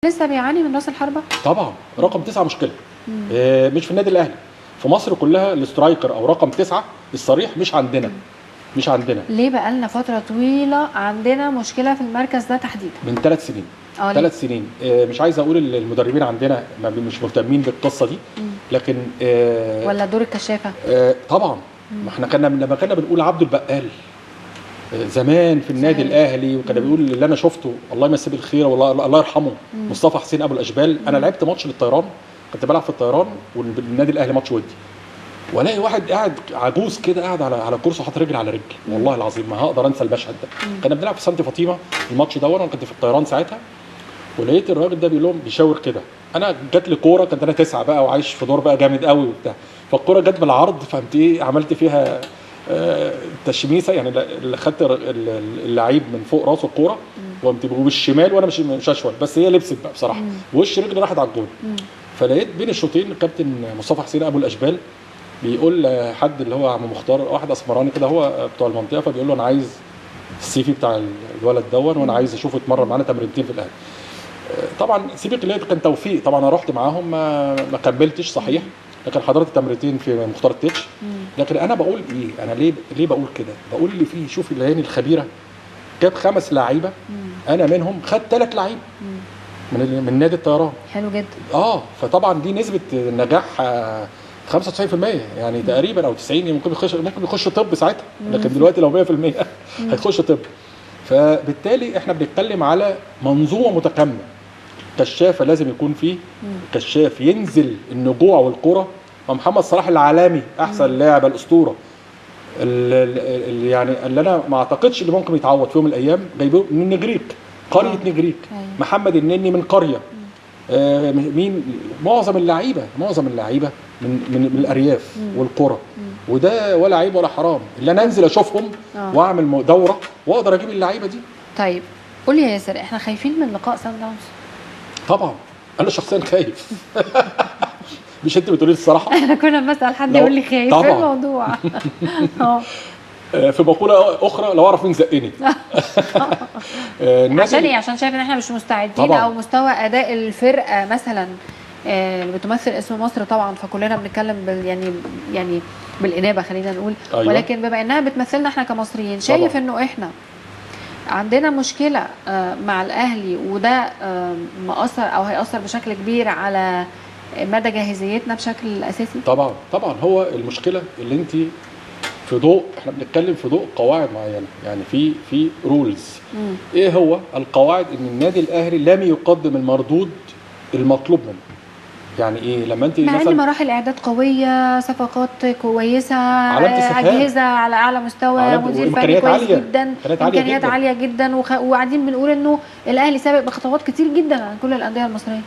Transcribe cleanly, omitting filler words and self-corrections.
لسه بيعاني من راس الحربة؟ طبعا رقم 9 مشكلة. مش في النادي الاهلي، في مصر كلها ال striker او رقم 9 الصريح مش عندنا. مش عندنا. ليه بقى لنا فترة طويلة عندنا مشكلة في المركز ده تحديدا؟ من 3 سنين. 3 سنين. مش عايز اقول المدربين عندنا مش مهتمين بالقصة دي، لكن ولا دور الكشافه؟ طبعا. ما احنا كنا لما كنا بنقول عبده البقال زمان في النادي الاهلي، وكان بيقول اللي انا شفته الله يمسيه بالخير والله الله يرحمه مصطفى حسين ابو الاشبال. انا لعبت ماتش للطيران، كنت بلعب في الطيران والنادي الاهلي ماتش ودي، والاقي واحد قاعد عجوز كده قاعد على كرسي وحاطط رجل على رجل. والله العظيم ما هقدر انسى المشهد ده. كنا بنلعب في سانتي فاطمة الماتش ده، وانا كنت في الطيران ساعتها، ولقيت الراجل ده بيقول لهم بيشاور كده. انا جات لي كورة، كنت انا 9 بقى وعايش في دور بقى جامد قوي وبتاع، فالكوره جت بالعرض، فهمت ايه عملت فيها تشميسه يعني، اللي خدت اللعيب من فوق راسه الكورة وقمت بالشمال، وانا مش اشول، بس هي لبست بقى بصراحة، وش رجلي راحت على الجول. فلقيت بين الشوطين الكابتن مصطفى حسين ابو الاشبال بيقول لحد اللي هو عم مختار، واحد اسمراني كده هو بتوع المنطقة، فبيقول له انا عايز ال CV بتاع الولد دون، وانا عايز اشوفه يتمرن معانا تمرينتين في الاهلي. طبعا سيبك اللي كان توفيق، طبعا انا رحت معاهم ما كملتش صحيح، لكن حضرت التمرينتين في مختار التتش. لكن انا بقول ايه، انا ليه بقول كده؟ بقول اللي فيه، شوف العين الخبيرة جاب 5 لعيبة، انا منهم خد 3 لعيبة من نادي الطيران. حلو جدا. فطبعا دي نسبه نجاح 95% يعني تقريبا، او 90، ممكن يخش طب ساعتها، لكن دلوقتي لو 100% هيخش طب. فبالتالي احنا بنتكلم على منظومة متكاملة. كشافه لازم يكون فيه كشاف ينزل النجوع والكره. ومحمد صلاح العالمي احسن لاعب، الاسطورة اللي يعني اللي انا ما اعتقدش اللي ممكن يتعوض في يوم من الايام، جايبه من نجريك، قرية نجريك. محمد النني من قرية. مين معظم اللعيبة من الارياف والقرى، وده ولا عيب ولا حرام اللي انا انزل اشوفهم واعمل دوره واقدر اجيب اللعيبة دي. طيب قول لي يا ياسر، احنا خايفين من لقاء سان داونز؟ طبعا انا شخصيا خايف. مش انت بتقولي الصراحة؟ انا كل ما اسال حد يقول لي خايف. ايه الموضوع؟ في مقولة اخرى، لو اعرف مين زقني. عشان ايه؟ عشان شايف ان احنا مش مستعدين طبعًا، او مستوى اداء الفرقة مثلا اللي بتمثل اسم مصر طبعا، فكلنا بنتكلم يعني بالانابه خلينا نقول. أيوة. ولكن بما انها بتمثلنا احنا كمصريين، شايف انه احنا عندنا مشكلة مع الاهلي، وده مأثر او هيأثر بشكل كبير على مدى جاهزيتنا بشكل اساسي؟ طبعا طبعا. هو المشكلة اللي انت في ضوء، احنا بنتكلم في ضوء قواعد معينة، يعني في rules. ايه هو القواعد؟ ان النادي الاهلي لم يقدم المردود المطلوب منه. يعني ايه لما انت مع ان مراحل اعداد قوية، صفقات كويسة، اجهزة على اعلى مستوى، مدير فني كويس جدا، امكانيات عالية جدا، وقاعدين بنقول انه الاهلي سابق بخطوات كتير جدا عن كل الاندية المصرية.